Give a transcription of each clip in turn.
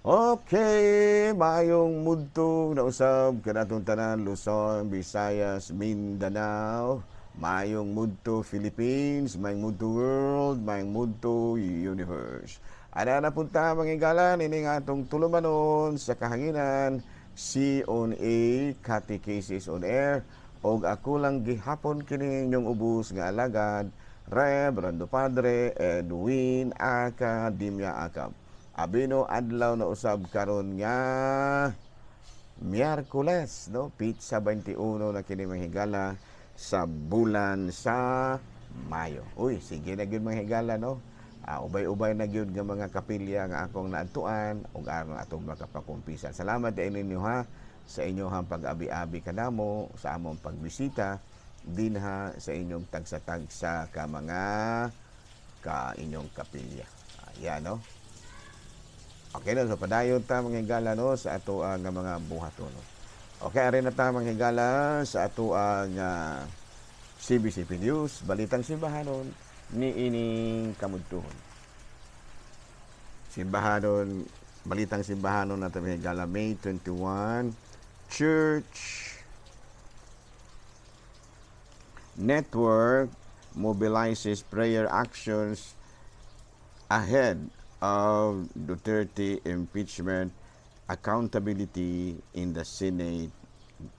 Okay, maayong mudto na usab kanatong tanan, Luzon, Visayas, Mindanao, maayong mudto Philippines, maayong mudto world, maayong mudto universe. Ana na punta, mga higala, ini nga atong tulumanon sa kahanginan, C on A, Catechesis on Air, og ako lang gihapon kini inyong ubos nga alagad, Reverendo Padre Edwin Academia Acab. Abino, adlaw na usab karon nga Miyerkules, no? Petsa 21 na kini, mga higala, sa bulan sa Mayo. Uy, sige na gyud, mga higala, no? Ubay-ubay na gyud nga mga kapilya nga akong naadtuan ug aron atong makapakumpisan. Salamat din ninyo ha sa inyong pag-abi-abi kanamo sa among pagbisita dinha sa inyong tagsa-tagsa ka mga ka inyong kapilya. Ayan, no? Okay na, so padayon ta, mga higala, no, sa ato ang mga buhaton. No? Okay, ari na ta, mga higala, sa ato ang CBCP News, Balitang Simbahanon ni ining kamudtuhon. Simbahanon, Balitang Simbahanon nato, mga higala, May 21, Church Network mobilizes prayer actions ahead of Duterte impeachment accountability in the Senate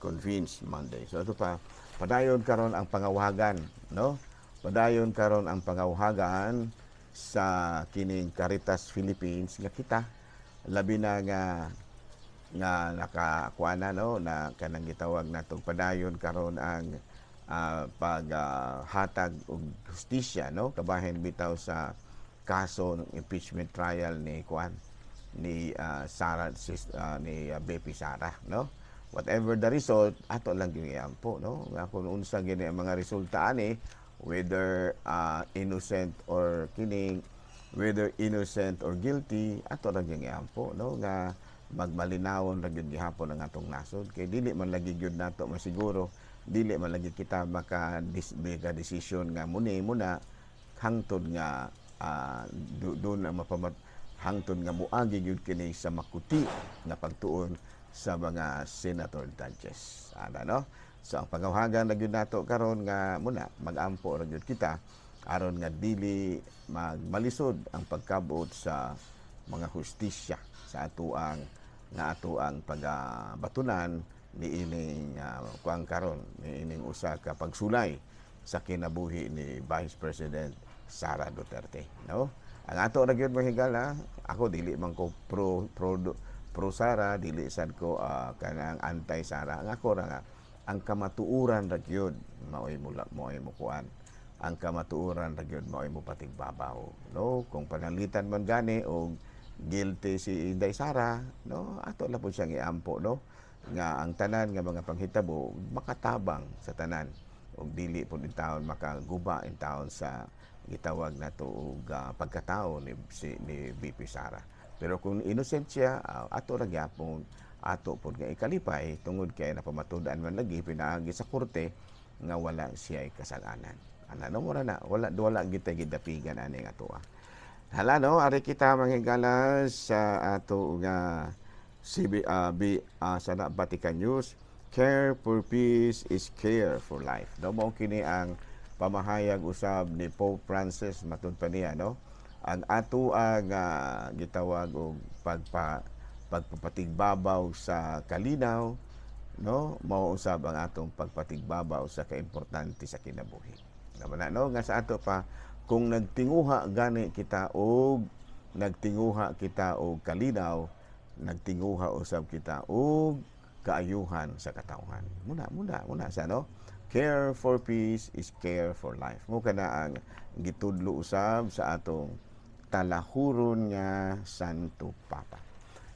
convenes Monday. So ito pa, padayon karon ang pangawagan, no? Padayon karon ang pangawagan sa kining Caritas Philippines nga kita labi na nga nga nakakuha na, no, na kanang gitawag natong padayon karon ang paghatag og hustisya, no, kabahin bitaw sa kaso ng impeachment trial ni kuan ni Sara sis, ni BP Sara, no? Whatever the result, ato lang gyud iampo, no, nga kung unsa gini ang mga resulta ani, whether innocent or kining whether innocent or guilty, ato lang gyud iampo, no, nga magmalinawon ra gyud gihapon ang atong nasod kay dili man lagi gyud nato masiguro, dili man lagi kita maka desisyon nga muni muna hangtod nga doon ang mapamat hangtod nga muagi gyud kini sa makuti nga pagtuon sa mga senator judges ana, no? So ang pangawhagan na gyud nato karon nga muna magampo ra gyud kita aron nga dili magmalisod ang pagkabot sa mga hustisya sa atuang nga atuang pagabatunan niining kuang karon, niining usa ka pagsulay sa kinabuhi ni Vice President Sara Duterte, no? Ang ato ra gyud, mga higala, ako dili man ko pro pro pro Sara, dili sad ko kanang anti Sara. Ang ako ra nga ang kamatuoran ra gyud maoy mula maoy mo kuan, ang kamatuoran ra gyud maoy mo patigbabaw, no? Kung pananglitan man gani og guilty si Inday Sara, no, ato lang po siyang iampo, no, nga ang tanan nga mga panghitabo makatabang sa tanan ug dili pud taon makaguba in taon sa gitawag nato og pagkatao ni VP Sara. Pero kung innocent siya, ato ra gyapon ato pod nga ikalipay tungod kay napamatud-an man lagi pinaagi sa korte nga wala siya kasalanan. Ana, no, mura na wala wala gitay gidapigan ani nga tuwa. Hala, no, ari kita, mga higala, sa ato nga CB, B, sa Vatican News. Care for peace is care for life. No, mao kini ang pamahayag usab ni Pope Francis. Matud pa niya, no, ang ato ang gitawag og pagpapatigbabaw sa kalinaw, no, mao usab ang atong pagpatigbabaw sa kaimportante sa kinabuhi. Naman na, no, nga sa ato pa kung nagtinguha gani kita og nagtinguha kita og kalinaw, nagtinguha usab kita og kaayuhan sa katawhan. Muna muna muna sa, no, care for peace is care for life. Mo kana ang gitudlo usab sa atong talahuron nga Santo Papa.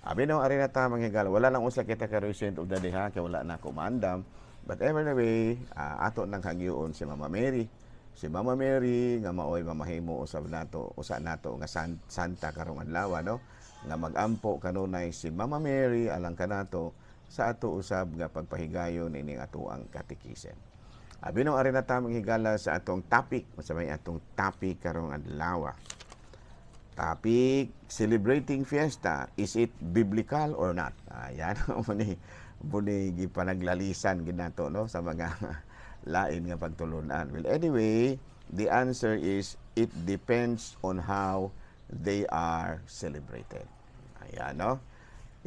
Abi no, ari na ta, mga higala. Wala lang usa kita ka recent of the day ha, kay wala na ako maandam. But anyway, ato nang hagyoon si Mama Mary. Si Mama Mary nga maoy mamahimo usab nato, usa nato nga santa karong adlaw, no, nga magampo kanunay si Mama Mary alang kanato sa ato usab nga pagpahigayon ining atoang katekism. Abi no, ari na ta, mga higala, sa atong topic, unsa may atong topic karong adlaw? Topic, celebrating fiesta, is it biblical or not? Ayan, mao ni gipanaglalisan ginato, no, sa mga lain nga pagtulunan. Well, anyway, the answer is it depends on how they are celebrated. Ayan, no?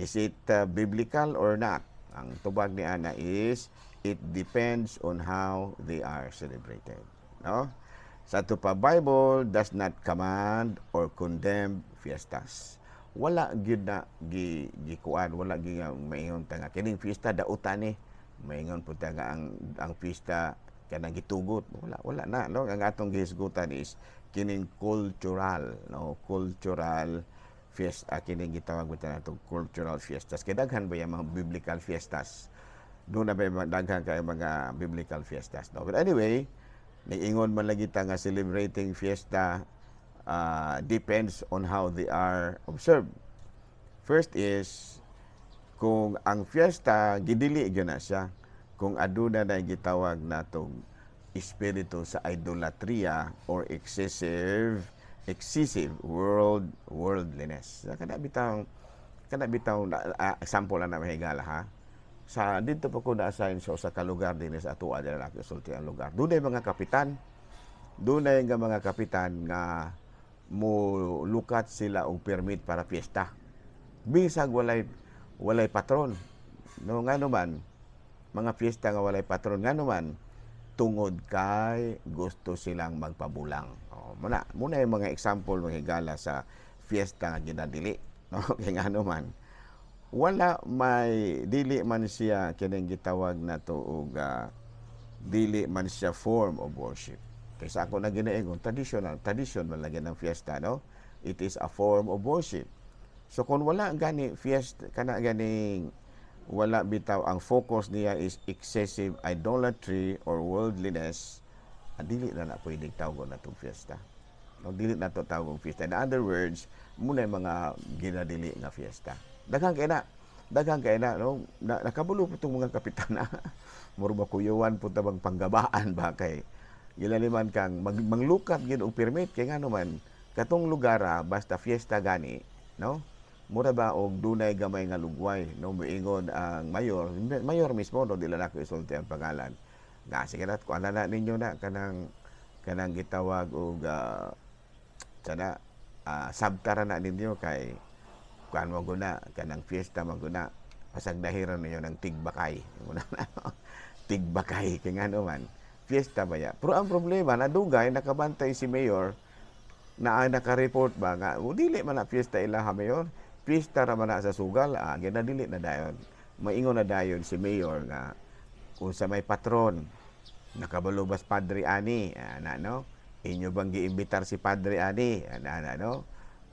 Is it biblical or not? Ang tubag ni ana is it depends on how they are celebrated. No? Sa ato pa, Bible does not command or condemn fiestas. Wala gyud na gi gikuan, wala gyud nga maingon ta nga kining fiesta dautan ni. Maingon pud ta nga ang fiesta kanang gitugot. Wala, wala na, no? Ang atong gihisgutan is kining cultural, no, cultural fiesta, kining gitawag bitaw nato cultural fiestas. Kay daghan ba yung mga biblical fiestas? Doon na ba yung daghan kay mga biblical fiestas, no? But anyway, niingon man lagi ta nga celebrating fiesta depends on how they are observed. First is kung ang fiesta gidili gyud na siya, kung aduna na gitawag natong espiritu sa idolatria or excessive worldliness. Kana bitaw example lang na, mahigala ha. Sa dito pa ko na-assign sa usa ka lugar dinhi sa atoa, dili na sulti ang lugar. Dunay mga kapitan. Dunay nga mga kapitan nga mo lukat sila og permit para piyesta. Bisag walay patron. No, ngano man mga piyesta nga walay patron? Ngano man? Tungod kay gusto silang magpabulang. Oh, muna yung mga example, mga higala, sa fiesta nga ginadili. No, kay ngano man wala may dili man siya kining gitawag nato og dili man siya form of worship. Kay sa ako na ginaingon, traditional, tradition man lagi ng fiesta, no? It is a form of worship. So kung wala gani fiesta kana ganing wala bitaw ang focus niya is excessive idolatry or worldliness, dili na na pwede tawgon na itong fiesta. No, dili na to tawgong fiesta. In other words, muna yung mga ginadili nga fiesta. Daghan kay na. Daghan kay na, no? Nakabulo po itong mga kapitan na. Muro makuyuan po tabang panggabaan ba kay gilaliman kang manglukat gid og permit kay ngano man katong lugar, basta fiesta gani, no, mura ba og dunay gamay nga lugway, no? Moingon ang mayor, mayor mismo, no, dili na ko isulti ang pangalan, nga sige na, kuan na ninyo na kanang gitawag og sana sabtara na ninyo kay kuan mo guna kanang fiesta man guna, pasagdahiran ninyo ng tigbakay. Muna na, tigbakay kay ngano man fiesta baya. Pero ang problema, nadugay nakabantay si mayor na naka-report ba nga, "Oh, dili man na fiesta ilaha, mayor, fiesta ra man na sa sugal." Ginadili na dayon. Maingon na dayon si mayor nga kung sa may patron, "Nakabalo bas padre ani ana, no? Inyo bang giimbitar si padre ani ana ana, no?"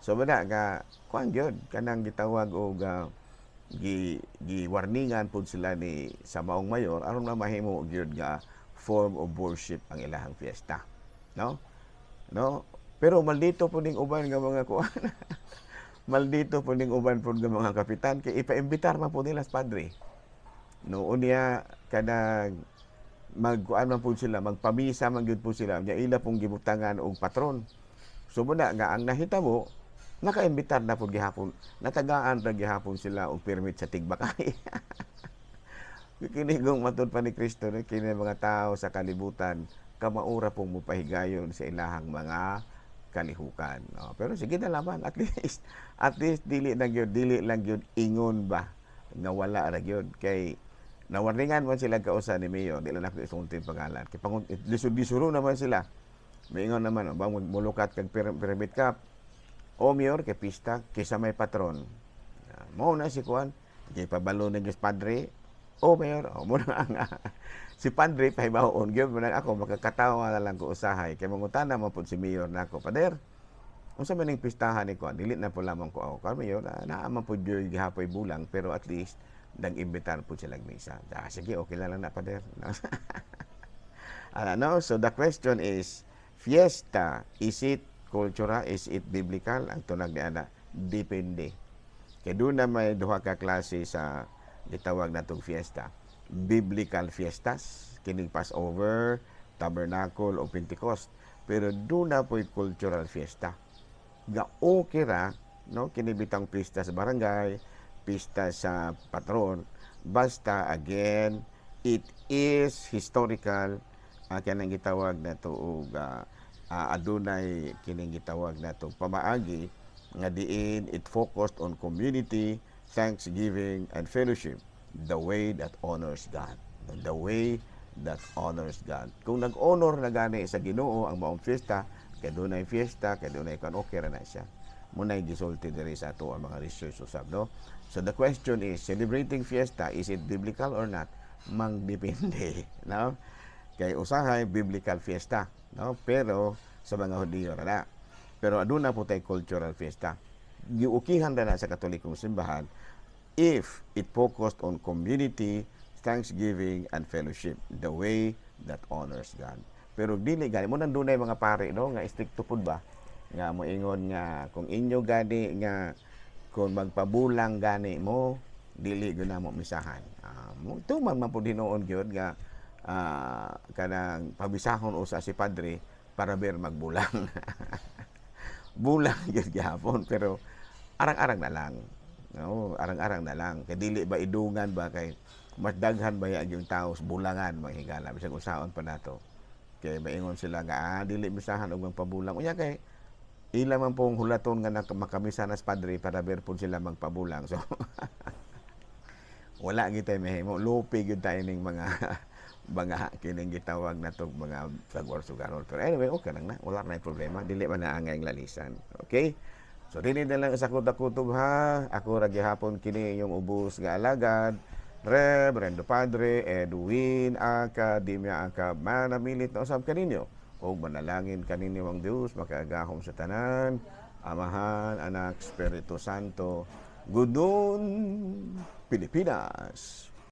So bana nga kuan gyud kanang gitawag og gi giwarningan pud sila ni sa maong mayor aron na mahimo gyud nga form of worship ang ilahang fiesta, no? Pero maldito po ning uban nga mga kuan, maldito po ning uban po nga mga kapitan kay ipaimbitar man po nila sa padre, no? Unya kanang magkuan man po sila, magpamisa man gyud po sila, nya ila pong gibutangan og patron. So muna nga ang nahitabo, nakaimbitar na pud gihapon, natagaan ra gihapon sila og permit sa tigbakay. Kini kung matud pa ni Kristo, no, kini mga tao sa kalibutan kamaura pong mupahigayon sa ilahang mga kalihukan, no? Pero sige na lamang, at least dili na gyud, dili lang gyud ingon ba nga wala ra gyud kay nawarningan man sila kausa ni Mayor. Di lang nako isulti ang pangalan kay pangun lisod-lisuro naman sila. Maingon naman, oh, ba mulukat kag permit ka o mayor kay pista kaysa may patron. Ah, mao na si kuan kay pabalo ni Diyos padre o mayor o mo na nga si padre pahibaw-on gyud mo na. Ako makakatawa na lang ko usahay kay mangutana man pud si mayor nako, "Pader, unsa man ning pistahan ni kuan?" Dili na po lamang ko ako kan mayor na naa man pud gyud gihapoy bulang, pero at least nag-imbitar pud sila misa. Ah, sige, okay lang lang na, pader. Ano, so the question is, fiesta, is it cultural, is it biblical? Ang tunag ni ana, depende. Kay doon na may duha ka klase sa gitawag natong fiesta. Biblical fiestas, kining Passover, Tabernacle o Pentecost. Pero doon na po'y cultural fiesta. Nga okay ra, no, kini bitang pista sa barangay, pista sa patron, basta again it is historical, kanang gitawag nato og adunay kining gitawag nato pamaagi nga diin it focused on community, thanksgiving and fellowship, the way that honors God, the way that honors God. Kung nag-honor na gani sa Ginoo ang maong fiesta, kay dunay fiesta, kay dunay kan, okay ra na siya. Mao nay gisulti diri sa ato ang mga research usab, no? So the question is, celebrating fiesta, is it biblical or not? Mangdepende, no? Kay usahay biblical fiesta, no? Pero sa mga Hudiyo ra na. Pero aduna po tay cultural fiesta. Giukihan ra na sa Katolikong simbahan if it focused on community, thanksgiving and fellowship, the way that honors God. Pero dili gani mao nang dunay mga pare, no, nga istrikto pud ba nga moingon nga kung inyo gani nga kung magpabulang gani mo, dili gyud namo misahan. Mo tuman man pud hinuon gyud nga kanang pabisahon usa si padre para ber magbulang. Bulang gyud gihapon, pero arang-arang na lang. No, arang-arang na lang. Kay dili ba idungan ba, kay mas daghan ba yung tao sa bulangan mga higala, bisag usaon pa nato. Kay maingon sila nga dili misahan og magpabulang. Unya kay ila man pong hulaton nga makamisa na sa padre para ber pud sila magpabulang. So wala gyud tay mahimo, lupi gyud tayo ning mga kining gitawag natong mga sagwar-sugaron. Pero anyway, okay lang na. Wala na problema. Dili man na angay lalisan. Okay? So, dili na lang sa kutob ha. Ako ra gihapon kini yung ubos nga alagad. Reverendo Padre Edwin Academia Acab. Manamilit na usab kaninyo. O manalangin kaninyo ang Dios makaagahom sa tanan. Amahan, Anak, Espiritu Santo. Good noon, Pilipinas.